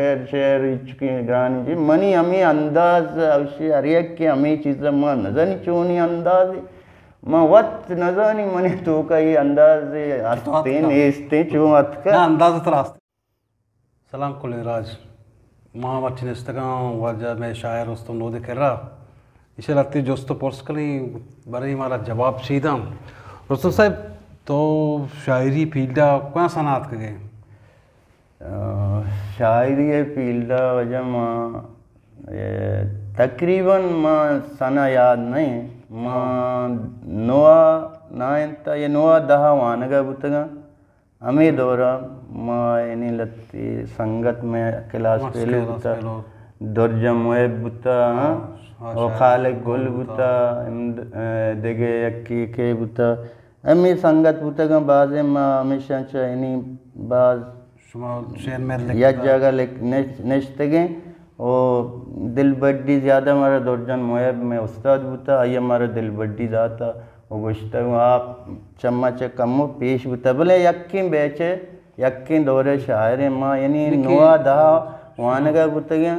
شعر، شعر ہچکیں گرانی چیز۔ منی ہمے انداز، اوشی ہر یک کہ ہمے چیز ما نزانی چونی اندازے۔ ما وت نزانی منی توکا اے انداز ہستیں، نیستیں، چون اتکا۔ نہ، انداز ترا است۔ سلام کلیں راج۔ ما مرچی نشتگاں واجہ مئے شاعر رستم نود کرا۔ ایشی لہتے جست و پرس کنیں، برے مارا جواب چی داں۔ رستم صاحب، تو شاعری فیلڈا کجا سنا اتکگے؟ آ، شاعری ءِ فیلڈا واجہ ما، اے، تقریباً ما سنا یاد نہ ایں۔ ما نوا نائنتھ یا نوا دہ وانگا بوتگاں۔ ہمے دورا ما یعنی لہتے سنگت مئے کلاس فیلو بوتا، درجم محب بوتا، ہاں، او خالق گل بوتا، ہم، اے، دگہ یکے کے بوتا۔ ہمے سنگت بوتگاں، بازیں ما ہمیشاں چہ یعنی باز شما شعر مئے یک جاگہ لکھ-، نش-، نشتگیں۔ او دلبڈی زیادہ مارا درجان محب مئے استاد بوتا، آئی مارا دلبڈی داتا۔ و گوشتگ، آپ چما چہ کمو پیش بوتا، بلے یکیں بیچ ءِ، یکیں دور ءِ شاعر ایں ما، یعنی نوا دہ وانگا بوتگیں،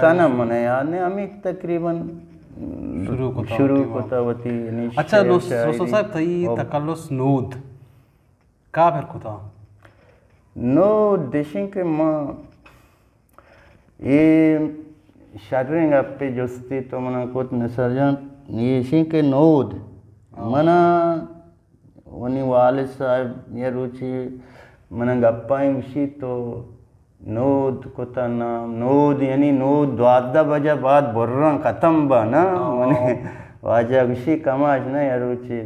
سنا من یاد نہ ایں، ہمے تقریباً شروع کتا وتی، یعنی اچھا، شعر، شاعری۔ صاحب، تئی تخلص نود کابر کتا؟ نود ایشیں کہ ما اے شریں گپے جستی تو منا کت نثار جان، ایشیں کہ نود منا منی والد صاحب یا روچی منا گپائیں گوشی تو نود کتا نا، نود یعنی نود دوازدہ بجہ بعد برن ختم با نا، منی واجہ گوشی کماش نا یا روچی۔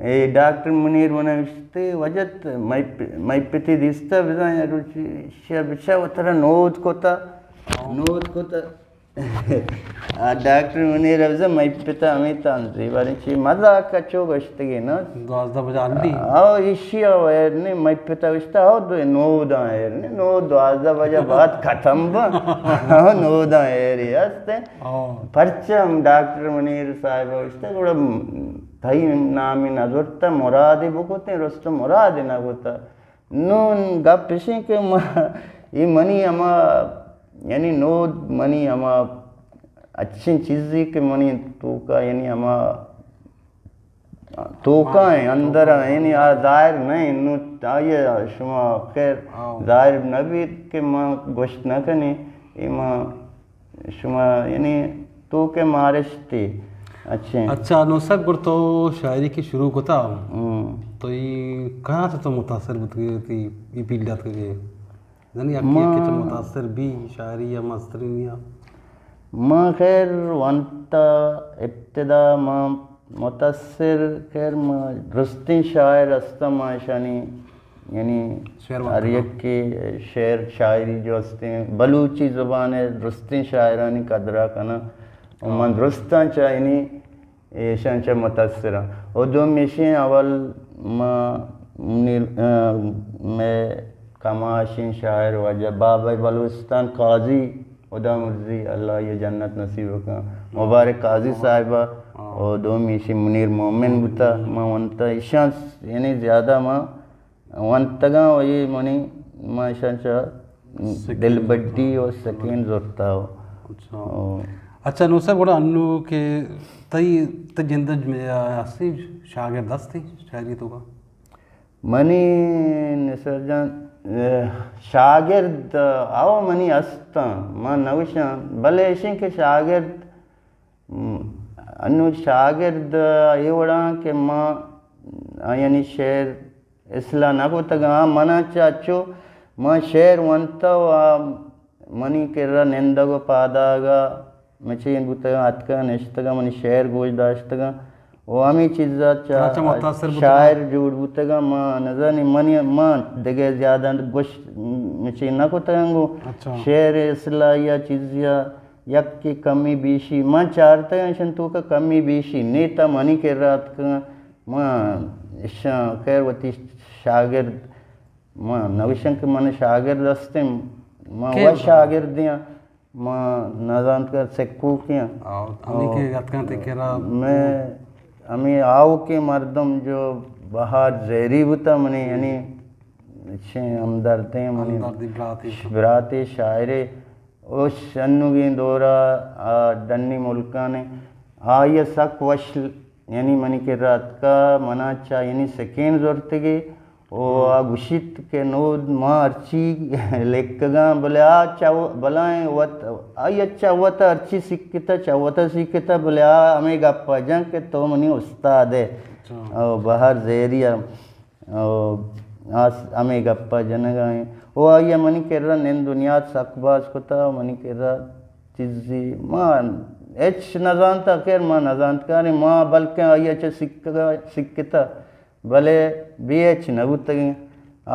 اے ڈاکٹر منیر منا گوشتے، واجہ مئی پ-، مئی پتی دیستا بزاں یا روچی، شیا بچا وترا نود کتا، نود کتا۔ آ ڈاکٹر منیر بزاں مئی پتا ہمیں تان زیباریں چی مزاق چو گوشتگی نا۔ دوازدہ بجہ انڈی؟ آو ایشی آو ایر نے، مئی پتا گوشتا، آو دو نوداں ایر نے، نود دوازدہ بجہ بعد ختم با۔ آو نوداں ایر ہی ہستے۔ پرچہ ہم ڈاکٹر منیر صاحب گوشتا، گڑا تئی نامی نہ زرتہ، مرادے بکتیں، رستم مرادے نہ گوتہ۔ نون گپ اشیں کہ ما، اے منی ہما، یعنی نود منی ہما اچھیں چیزے کہ منی توکا، یعنی ہما توکا ہیں، اندر ہیں، یعنی آ ظاہر نہ ہیں، نو آئی شما خیر ظاہر نہ بیت کہ ما گوشت نہ کنیں، اے ما شما یعنی تو کہ مارشتی۔ اچھا۔ اچھا، نو صاحب، گڑ تو شاعری کی شروع کتا۔ ہم۔ تو ای کہاں سے تو متاثر بوتگے، تی ای فیلڈ اتکگے؟ یعنی یکی ما یکی چہ متاثر بی شاعری یا مسترینی یا؟ ما خیر ونتا ابتدا ما متاثر، خیر ما درستیں شاعر ہستاں، ما اشانی یعنی شعر وانتگاں۔ ہر یکے شعر شاعری جو ہستیں، بلوچی زبان ءِ درستیں شاعرانی قدرا کناں۔ و من درستاں چہ یعنی ایشاں چہ متاثر آں۔ و دومی ایشیں اول ما منی، آ، مئے کماشیں شاعر واجہ بابا بلوچستان قاضی، خدا مرضی، اللہ یہ جنت نصیب کن، مبارک قاضی صاحبہ، و دومی ایشی منیر مومن بوتا، ما ونتا ایشاں یعنی زیادہ ما ونتگاں و یہ منی، ما ایشاں چہ دلبڈی و سکین زرتا و۔ اچھا۔ او۔ اچھا، نو صاحب، گڑا انو کہ تئی، تئی جند ءَ ہستی شاگرد ہستی شاعری توکا؟ منی نثار جان، اہ، شاگرد، او منی ہستاں، ما نوشاں، بلے ایشیں کہ شاگرد، م، انو شاگرد اے وڑاں کہ ما آیانی شعر اصلاح نہ کتگاں، آ منا چہ اچو ما شعر ونتا و آ منی کرا نندگ و پاداگا مچین بوتگاں، اتکگاں نشتگاں، منی شعر گوش داشتگاں و ہمے چیزا چہ شاعر جوڑ بوتگاں۔ ما نزانی منی، ما دگہ زیادہ گوش مچین نہ کتگاں گو شعر اصلاح یا چیزیا یکے کمی بیشی ما چارتگاں، اشان توکا کمی بیشی نیتا منی کرا اتکگاں۔ ما اشاں خیر وتی شاگرد، ما نوشن کہ من شاگرد ہستیں، ما و شاگردیاں، ما نزانت کہ سکوکیاں۔ ہمے کہ اتکاں تئی کرا۔ میں ہمے آؤکیں مردم جو بہار زہری بوتا منی، یعنی چیں ہمدردیں منی ہمدردیں براتے۔ براتے شاعرے، اوش انوگیں دورا آ ڈنی ملکانے، آئی ء سک وش یعنی منی کرا اتکا، منا چا یعنی سکین زرتگی۔ او آ گوشیت کہ نود ما ہرچی لکھگاں، بلے آ چا بلائیں وت، آئی چا وت ہرچی سکتا، چا وت سکتا، بلے آ ہمیں گپا جن کہ تو منی استاد ہے۔ اچھا۔ او بہر زہری ء او آ ہمے گپ ء جنگ ء ایں۔ او آئی ء منی کرا نند بنیاد سک باز کتا، منی کرا چیزی ما ہچ نہ زانتا، خیر ما نہ زانتکاریں، ما بلکیں آئی ء چہ سکگا سکتا، بلے بے ہچ نہ بوتگیں۔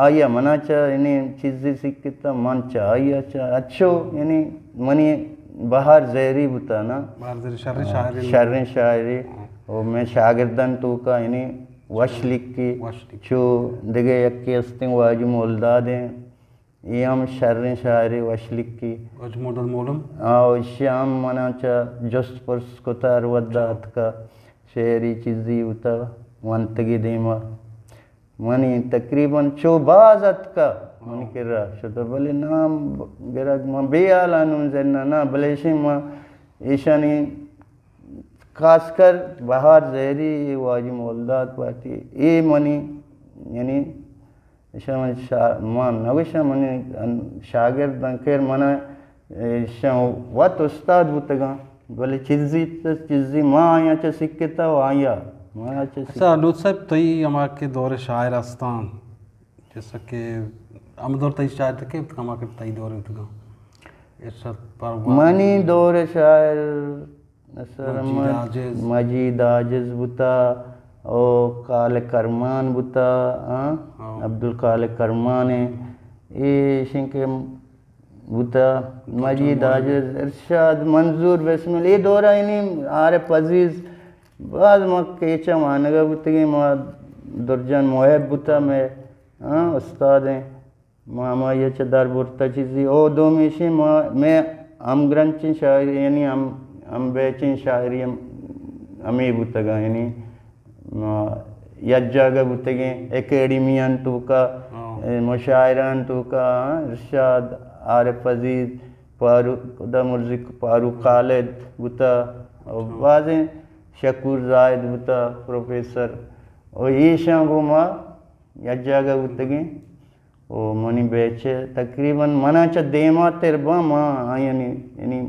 آئی ء منا چہ یعنی چیزی سکتا، من چہ آئی ء چہ اچو یعنی منی بہار زہری بوتا نا۔ بہار زہری شریں شاعرے۔ شریں شاعرے۔ ہاں۔ او میں شاگردن توکا یعنی وش لکھی۔ وش لکھی۔ چو دگہ یکے استیں واجو مولداد ہیں، اے ہم شریں شاعرے وش لکھی۔ واجو مولداد مولم؟ آ، ایشی ہم منا چا جست پرس کتا ہر ودا اتکا، شعری چیزی ہوتا ونتگی دیما۔ منی تقریباً چو باز اتکا منی کرا شتا، بلے نام گرگ من بے حالا نون زنا نا، بلے ایشی ما ایشانی خاص کر بہار زہری، اے واجی مولداد پارٹی، اے منی یعنی ایشاں من شا-، ما نگوشاں منی ان-، شاگرد انکر منا ایشاں وت استاد بوتگاں، بلے چیزی چیزی ما آیاں چہ سکتا و آیا ما چہ سک- اچھا، لوت صاحب، تئی ہما کہ دور شاعر ہستاں، جیسا کہ ہم دور تئی شاعر تکے، ہما کہ تئی دور انتگاں۔ ارشاد پروان۔ منی دور شاعر نصر مجید احمد، عاجز۔ مجید عاجز بوتا، او خالق کرمان بوتا، ہاں؟ ہاں۔ عبدالخالق کرمان ہے۔ اے شنکہ بوتا، مجید عاجز، ارشاد، منظور بسمل، اے دورہ یعنی عارف عزیز، باز ما کیچا وانگا بوتگیں، ما درجان محب بوتا، میں، ہاں، استاد ہیں۔ ما ہمائی ء چہ در برتہ چیزی۔ او دومیشی ما، مئے ہمگرنچیں شاعری، یعنی ہم، ہم بیچیں شاعری ہم، ہمے بوتگاں، یعنی ما یک جاگہ بوتگیں اکیڈمیاں توکا، ہاں۔ اے، مشاعرہاں توکا، ہاں، ارشاد، عارف عزیز، فاروق، خدا مرزی فاروق خالد بوتا، او ہاں۔ بازیں شکور زاہد بوتا، پروفیسر، او ایشاں گوں ما یک جاگہ بوتگیں۔ و منی بیچ ء تقریباً منا چہ دیما تر باں، ما آیانی یعنی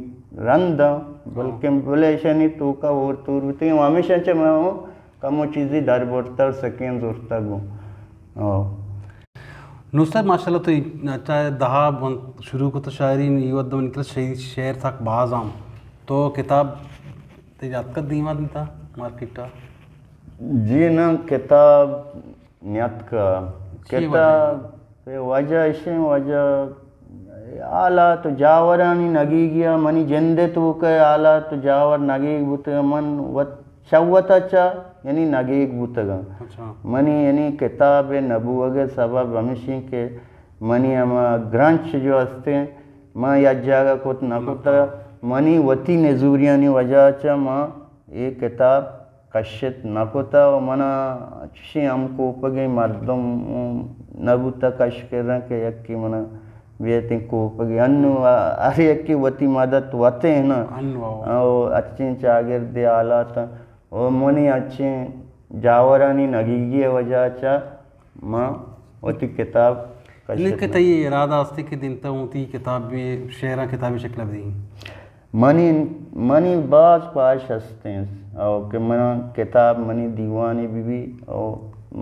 رند آں، بلکن بلے ایشانی توکا ہور تور بوتگیں و ہمیشاں چہ ما اوں کمو چیزی در برتگ، سکین زرتگ گوں۔ آ۔ نوں صاحب، ماشاءاللہ تو چاہے دہا بند شروع کت شاعری، ای وھد منی ترا شعر، شعر تک باز آں۔ تو کتاب تئی اتکت دیما دیتا مارکیٹ ء؟ جی ناں، کتاب نیاتکا۔ چی وجہ؟ کتاب ء وجہ اشیں، وجہ حالات و جاورانی نگیگی ء، منی جند ء توک ء حالات و جاور نگیگ بوتگ، من وت چہ وت ء چہ یعنی نگیگ بوتگاں۔ اچھا۔ منی یعنی کتاب ء نبوگ ء سبب ہمیشیں کہ منی ہما گرنچ جو استیں، من یک جاگہ کت نہ کتگ، منی وتی نزوریانی وجہ ء چہ من اے کتاب کشت نہ کتہ و منا چشیں ہم کوپگیں مردم نہ بوتہ کش کرن کہ یکے منا بیتیں کوپگے۔ انوں ہر یکے وتی مدد وتیں نا۔ انوں۔ او اچیں چاگردے حالات و منی اچیں جاورانی نگیگی وجہ چہ ما وتی کتاب کشت نہ کہ تئی ارادہ ہستے کہ دینتا وتی کتاب بھی شعراں کتابی شکل بدی؟ منی، منی باز خواہش ہستیں او کہ منا کتاب منی دیوانے بہ بی او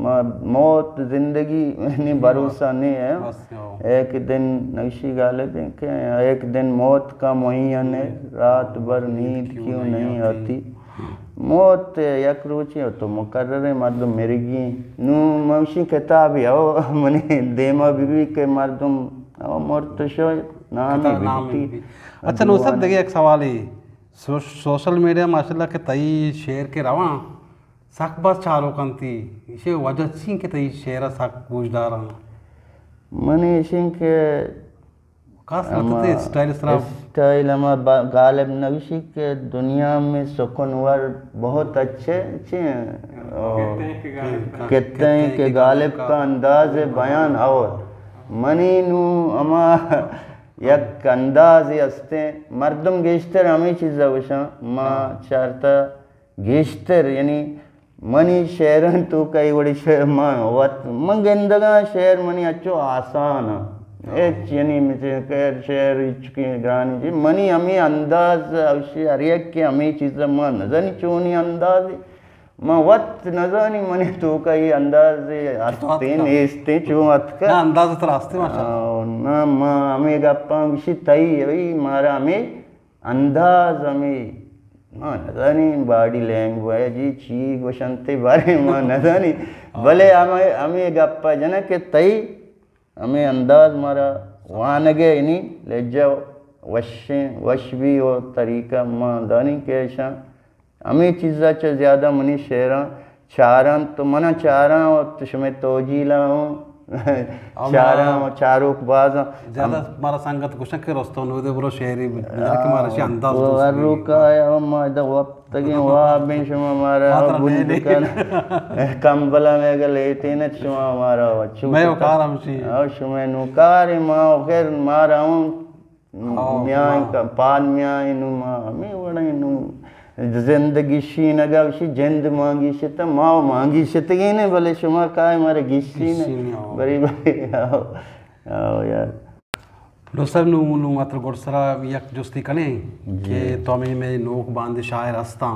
ما موت زندگی یعنی بھروسہ نہیں ہے۔ بس، او۔ ایک دن نوشی غالب ہیں کہ ایک دن موت کا معین ہے، رات بھر نیند کیوں نہیں آتی۔ موت یک روچے تو مقرر ہے، مردم مرگی۔ نوں موشی کتاب او منی دیما بہ بی کہ مردم او مرت شو نامی کتاب نام بی۔ بی۔ اچھا، نوں صاحب، دگہ یک سوالے۔ سو-، سوشل میڈیا ماشاءاللہ کہ تئی شعر کہ رواں سک باز چاروک انتی، ایشی وجہ چی کہ تئی شعر سک گوشداراں؟ من ایشیں کہ خاص مطلب ہما اسٹائل سرا۔ اسٹائل ہما با-، غالب نوشی کہ دنیا میں سخنور بہت اچھے، اچھے ہیں۔ اور کہتے ہیں کہ غالب کا، کہتے ہیں کہ غالب کا انداز بیان اور منی نوں ہما یک اندازے ہستیں، مردم گیشتر ہمے چیز ءَ گوشاں، ما چارتا گیشتر، یعنی منی شعراں توکا اے وڑیں شعر من وت، من گندگاں شعر منی اچو آسان آں۔ ہچ یعنی مچے خیر شعر ہچکیں گرانی چیز، منی ہمے انداز اوشی ہر یک کہ ہمے چیز من نزانی چونی اندازے، من وت نزانی منی توکا اے اندازے ہستیں، نیستیں، چون اتکا۔ نہ، انداز ترا ہستیں، ماشاءاللہ۔ آ، نہ، ما ہمے گپاں گوشی تئی، بھئی، مارا ہمے انداز ہمے، ما نزانیں باڈی لینگویج ءَ چی گوشنت، بارے ما نزانیں۔ بلے ہمے، ہمے گپ ءَ جناں کہ تئی ہمے انداز مارا وانگ ءَ یعنی لہجہ وشیں، وش بی و طریقہ ما دانیں کہ ایشاں ہمے چیز ءَ چہ زیادہ منی شعراں چاراں تو منا چاراں و تو شمئے توجیلاں ہوں چاراں و چاروک بازاں۔ زیادہ مارا سنگت گوشن کہ رستم نودے برو شعری بنار کہ مارا شی انداز دوست ہر روک آیا ما ادا وپتگیں وابیں شما مارا بند کن۔ کمبلا میں گلیتین شما مارا وچو میں کار ہمشی۔ او شما نو کار ما خیر مارا ہوں میاں پان میاں نو ما ہمیں وڑیں نو زندگی شینگا وشی جند مانگی شتا ما و مانگی شتگینے بلے شما کائے مارا گیشین بری بری۔ آو، آو یار۔ نو سر نو، نو ماتر گڈ سرا یک جستی کنیں کہ تو ہمیں میں نوک باندے شاعر ہستاں،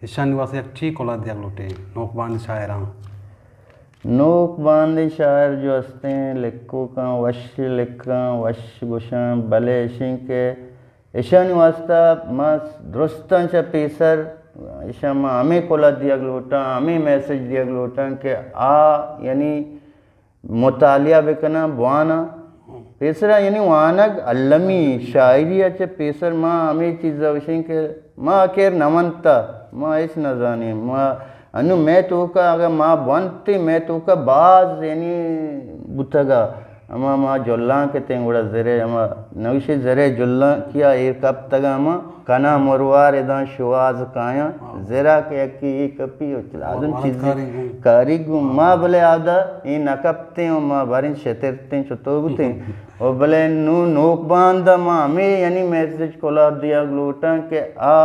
اشانی واسطے یک چی کلا دیگ لوٹے نوک باندے شاعراں؟ نوک باندے شاعر جو ہستیں لکھوکاں وش لکھاں وش گوشاں، بلے اشیں کہ اشانی واسطہ ما درستاں چہ پیسر اشاں ما ہمیں کلا دیگ لوٹاں، ہمیں میسج دیگ لوٹاں کہ آ یعنی مطالعہ بکناں، بواناں۔ پیسرا یعنی وانگ المی شاعری ءَ چہ پیسر ما ہمے چیز ءَ گوشیں کہ ما خیر نہ ونتا، ما ہچ نہ زانیں۔ ما انو مئے توکا اگاں ما بونتیں، مئے توکا باز یعنی بوتگا۔ ہما ما جلانک اتیں گڑا زرے ہما نوشے زرے جلانکیا ایر کپتگا ہما کنا مروار اداں شواز کایاں، زرا کہ یکی اے کپی و لازم چیزے کاری گوں۔ ما بلے آدا اے نہ کپتیں و ما باریں شترتیں چتو بوتیں۔ و بلے نو نوک باندا ما ہمے یعنی میسج کلا دیگ لوٹاں کہ آ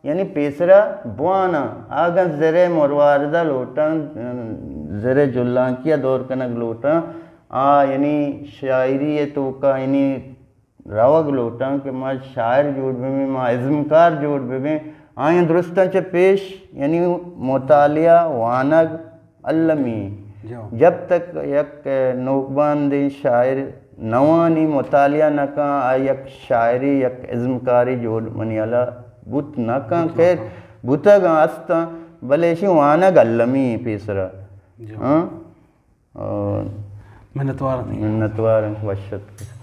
یعنی پیسرا بواناں، اگاں زرے مرواردا لوٹاں، زرے جلانکیا دور کنگ لوٹاں، آ یعنی شاعری توکا یعنی روگ لوٹاں کہ ما شاعر جوڑ ببیں، ما ازمکار جوڑ ببیں، آیاں درستاں چہ پیش یعنی مطالعہ، وانگ المی۔ جب تک یک نوکباندیں شاعر نہ وانی، مطالعہ نہ کن، آ یک شاعری، یک ازمکاری جوڑ منی ہیالا بوت نہ کن۔ خیر بوتگ استاں، بلے اشی وانگ المی پیسرا۔ ہاں۔ منتوار۔ منتوار، وش اتک۔